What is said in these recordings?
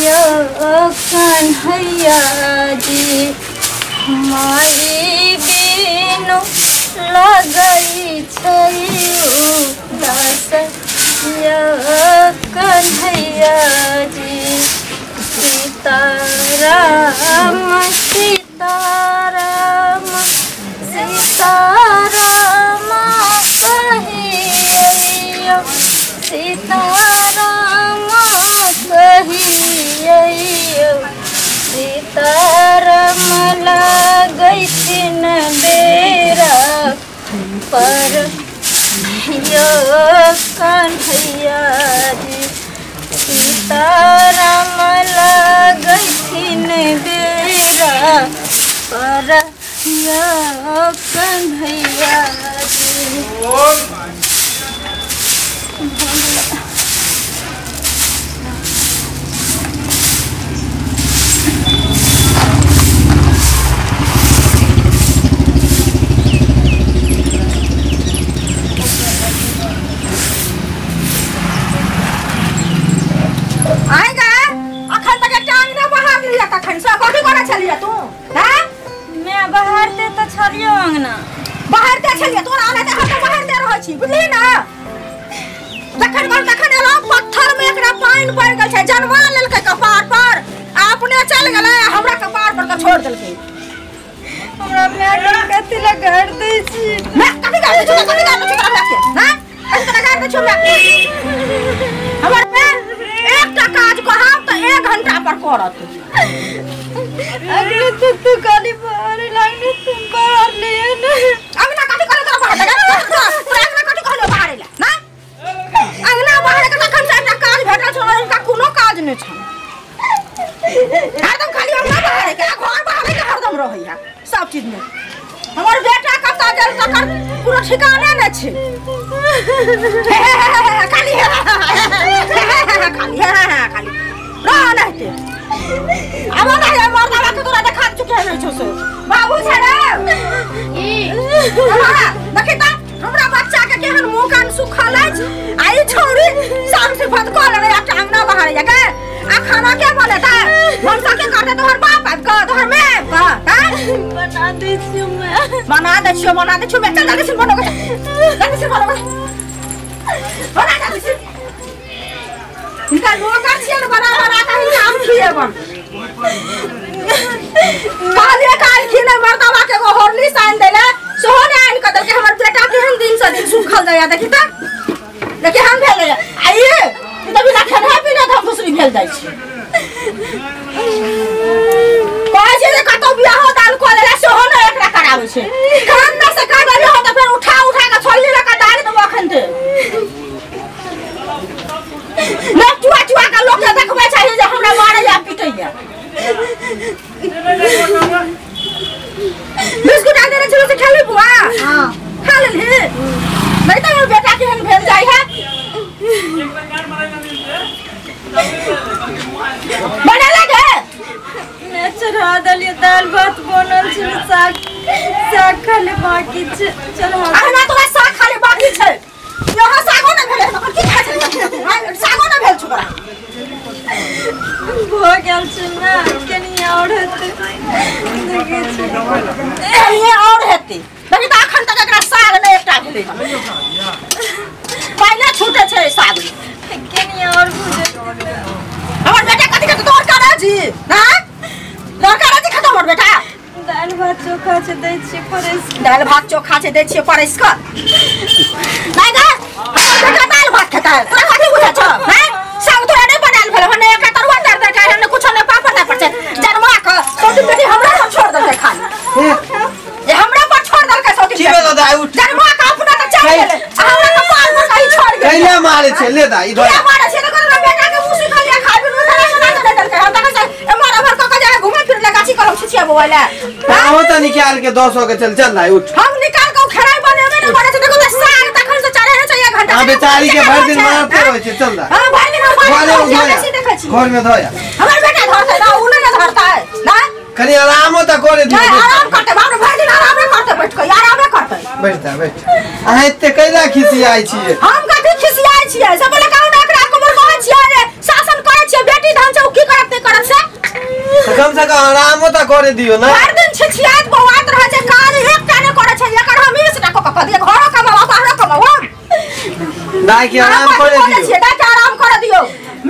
यो कन्हैया जी माई बिनु लगै छै उदास यो कन्हैया जी सीताराम सीताराम सीताराम कहियो सीताराम कहियो सीताराम लगैथिन बेरा पर यो कन्हैया जी सीताराम लगैथिन बेरा पर यो कन्हैया जी। निकाल के 200 के चल चल उठ। हम निकाल के खेराई बनेबे न करे छै, देखो त साग तखन से चढ़े छै 1 घंटा। हां बेचारी के भर दिन मारते रहै छै। चल हां भर दिन मारते रहै छै, देखै छी घर में धोया हमर बेटा धरतै ना, उ नै धरतै। कनी आरामो त करे दियो। नहीं आराम करते बाप रे भर दिन आराम नहीं करते बैठ के आराम नहीं करते। बैठ जा बैठ। अहाँ एते कैला खिसियाइ छियै? हम कथी खिसियाइ छियै? सब बोले कहू ना एकरा को बोल कहै छियै रे शासन करै छियै बेटी धन छै उ की करत नहीं करत से। कम से कम आरामो त करे दियो ना। भर दिन छिछियात बौआत रहै छै काज एकटा नहीं करै छै एकर हम 20 टा क क दिए घरो कमाओ बाहरो कमाओ। दाइ के आराम करे दियो। दाइ के आराम करे दियो।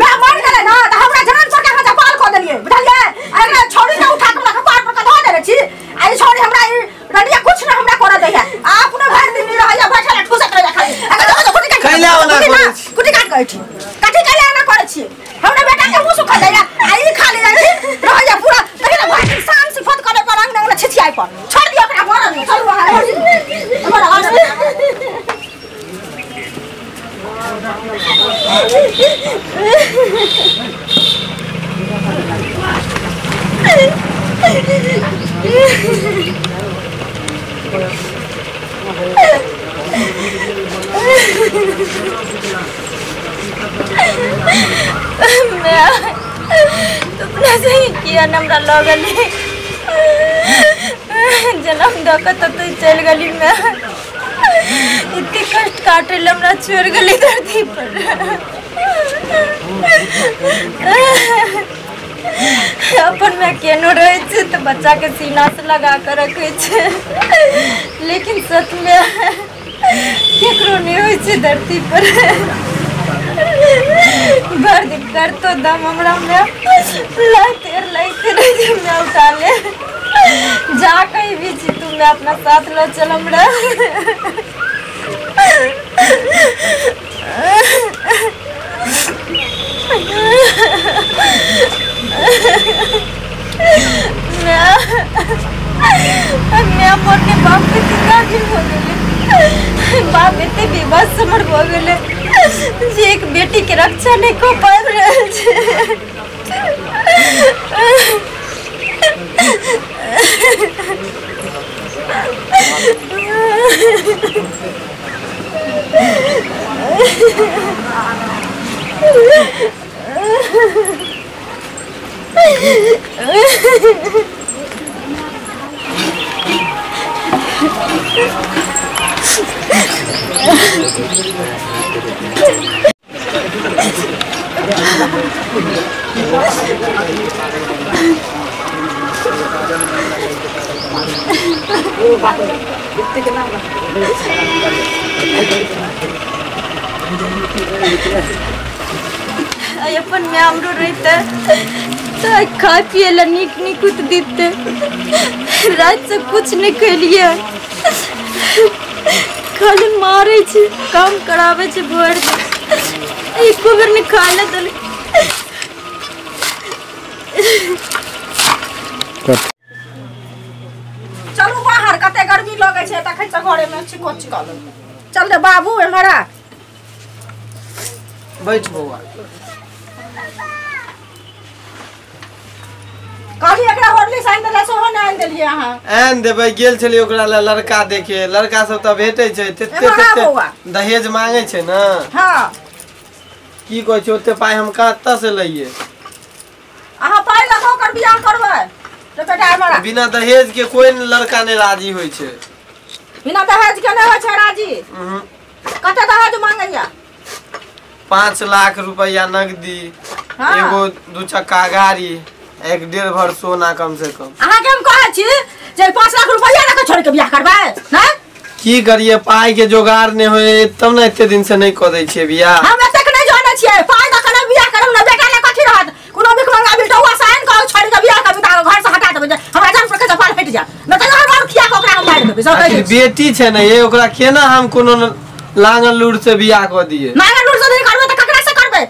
मैं मर गेलै ना त हमरा जान पर के अहाँ पाल क देलियै बुझलियै। अरे छोड़ी के उठा के हमरा कपार पर के धो देने छी आ ई छोड़ी हमरा ई रडिया कुछ ना हमरा करे दै है। आ अपने भर दिन रहैया बैठल ठुसत रहैया खाली। अगर जो कुटी काट कैला ओना करै छी। कुटी काट कहै छी कथी कैला ओना करै छी? हमरा बेटा के मुंह सुखा जाइया आ ई खाली जाइ छी रहैया पूरा देखि ना भाई शान सिफत करे पर रंग रंग छिछियाइ पर छोड़ दियो ओकरा मरन चलू अहाँ हमरा मैं अपना सही किया न हमरा लगल जन्म दऽ के तऽ तू चलि गेली। मैं इतने कष्ट काटे ला हमरा छोड़ गेली धरती पर। अपन मैं केनो रहै छै तऽ बच्चा के सीना से लगा के रखै छै लेकिन सच में केकरो नहीं होइ छै धरती पर। भर दिन कर तो दम हमरा में लाते लाते रह मैं उठा ले जा कहीं भी छी तू मैं अपना साथ लो चल हमरा। मैं अपने बाप के कितना दिन हो गए बाप एते बेबस हमर हो गेलै जे एक बेटी के रक्षा नहीं कऽ पाबि रहल छै। अपन मैं हमरो रहते तो खाए पिए ला निक निकुत देते। रात से कुछ नहीं खेलिए खाली मारे छे काम करावे छे भर दिन एको बेर नहीं खाए ला देले। चलू बाहर कते गर्मी लगै छै तखन से घरे में छिको छिकल। चल रे बाबू एमहर बैठ बौआ। कहली एकरा होरली साइन देला सेहो नै आनि देलियै अहाँ। आनि देबै गेल छलियै ओकरा लए लड़का देखे लड़का सब तऽ भेटै छै तेते तेते दहेज मांगै छै ने। हाँ की कहै छै ओते पाइ हम कतऽ से लइयै? अहाँ पाइ लऽ कऽ ओकर बियाह करबै रे बेटा एमहर। बिना दहेज के कोई लड़का नहि राजी होइ छै। बिना दहेज के नहि होइ छै राजी? कते दहेज मांगैया? 5 लाख रुपया नगदी, एगो 2 चक्का गाड़ी, 1.5 भर सोना कम से कम। अहाँ के हम कहै छी जे 5 लाख रुपया लऽ के छोड़ के बियाह करबै नै? की करिए पाई के जोगाड़ नहीं होए तब ना एते दिन से नहीं कऽ दै छियै बियाह। हम एतेक नहि जानै छियै पाई दऽ के नहि बियाह करब ना बेटा लए कथी रहत? कोनो भीख मंगा बिलटौआ से आनि कऽ छोड़ के बियाह करबी तऽ घर से हटा देबै हमरा जान पर के जपाल हटि जा नहि तऽ हर बार खिया के ओकरा हम मारि देबै। सब आखिर बेटी छै ने ये ओकरा केना हम कोनो लांगल लूर से बियाह कऽ दिए? लांगल लूर से नहीं करबै तऽ ककरा से करबै?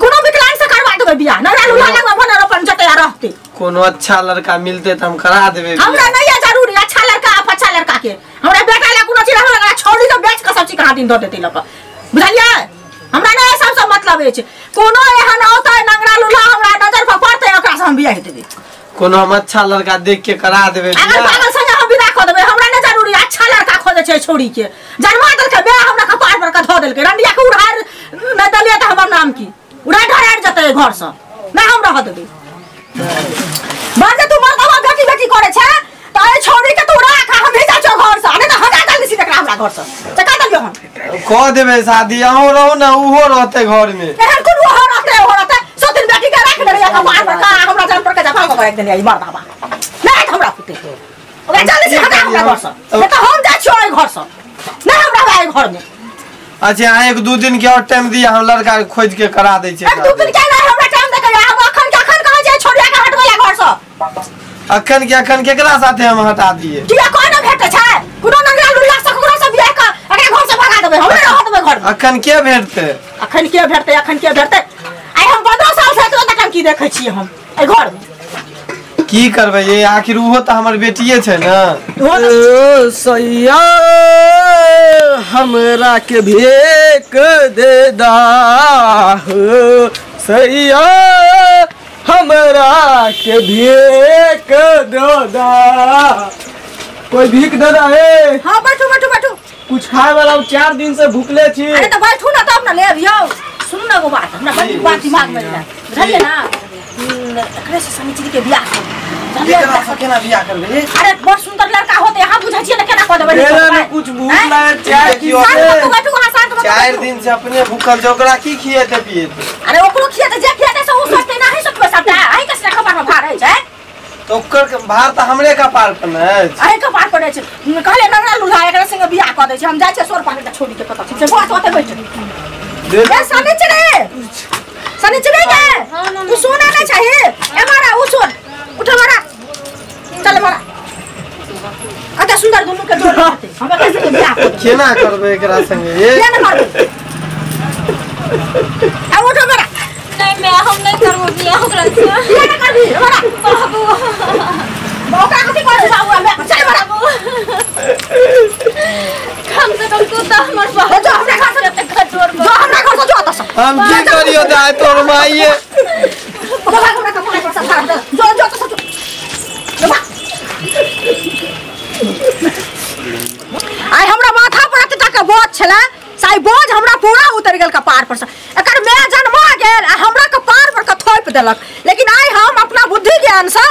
कोनो विकलांग से करवा देबै बियाह। नवरा लूला लगबै भन अपन जतै रहतै। कोनो अच्छा लड़का मिलते तऽ हम करा देबै। हमरा नहीं है जरूरी अच्छा लड़का अच्छा लड़का के हमरा बेटा ला कोनो चीज हमरा छोड़ी के बेच के सब चीज कहाँ दिन दऽ देतै लऽ कऽ बुझलियै? हमरा नहीं सब सब मतलब अछि। कोनो एहन औतै नंगरा लूला हमरा नजर पर पड़तै ओकरा से हम बियाह देबै। कोनो हम अच्छा लड़का देख के करा देबै। अगर पागल संगे हम विदा कऽ देबै हमरा नहीं जरूरी अच्छा लड़का खोजै छै छोड़ी के जन्मा देलकै बे हमरा कपार पर के धऽ देलकै रंडिया के उड़ार नहि देलियै तऽ हमर नाम की उड़ा ढरार जेतै घर से नहीं हम रह देबै। बाजे तू मर्दवा बेटी घर से चका देलियो हम कह देबै शादी अहूँ रहू ना उहो रहते घर में एहन कोन उहो रहते उहो रहते सौ दिन बेटी के राख देलियै कपार पर का हमरा जान पर के जफा के राख देलियै ई मर्दाबा नहीं हमरा पुते ओकरा जल्दी से हटा हमरा घर से नहीं तो हम जाइ छियो एहि घर से नहीं हमरा एहि घर में। अच्छा अहाँ एक दू दिन के और टाइम दिया हम लड़का के खोज के करा दै छियै। एक दू दिन के नहीं हमरा टाइम दे के हम अखन के अखन कहाँ जाइ छोड़िया के हटबै ला घर से अखन के अखन केकरा साथे हम हटा दिए किया कोई न भेटै छै कोनो नंगरा लुल्ला से ककरो से बियाह क एकरा घर से भगा देबै हमरा रह देबै घर में। अखन के भेटतै अखन के भेटतै अखन के भेटतै आइ हम 15 साल से एतबे तक की देखै छियै हम एहि घर में की करबै ये आखिर उहो तऽ हमर बेटिए छै ने। ओ सैया हमरा के भेक दे दा हो सैया हमरा के भीख दे दा कोई भीख दे दा हे। हां बैठू बैठू बैठू कुछ खाए वाला 4 दिन से भूखले छी। अरे तो बैठू ना तब ना ले अबियौ। सुनू ना एगो बात हमरा बड़ी बात दिमाग में आइल बुझलियै ना एकरे से समीचरी के बियाह करबै एकरा से केना बियाह करबै। अरे बड़ सुंदर लड़का होते अहाँ बुझै छियै ना केना कऽ देबै ने कुछ भूख लागे चाय की बैठू अहाँ शांत भऽ 4 दिन से अपने भूखल छै ओकरा की खिएते पिएते। अरे ओकरो खिएते जे खिएते से उ सोचते नाही सोचबै सबटा अहीं के कपार पर भार छै तो ओकर के भार तऽ हमरे कपार पर ने अछि अहीं कपार पर अछि कहले नंगरा लुल्हा एकरा संगे बियाह कऽ दै छै हम जाइ छियै सोर पाकड़ के छोड़ी के कतऽ छै बस ओतै बैठ ए सनिचरे सनिचरे के तू सोना नहीं चाहिए ए मारा उ सोन उठ मारा चल मारा कते सुंदर दुनू के जोड़ रहते हम एकरा संगे बियाह कऽ केना करबै एकरा संगे ए केना करबै आ उठ मारा नहीं मैं हम नहीं करबो बियाह ओकरा से केना करबी मारा बाबू ओकरा कथि कहै छै बाबू हमरा चल मारा कम से कम तू तो हमर बाप जो हमरा घर से कठोर जो हमरा घर से जो त हम की करियो दाय तोर माइए बाबा हमरा कपार पर सफा जो जो त जो आइ हमरा माथा पर एतेक के बोझ छला साइ बोझ हमरा पूरा उतर गेल कपार पर से एकर my जन्मा गेल आ हमरा कपार पर के थोप देलक लेकिन आइ हम अपना बुद्धि ज्ञान से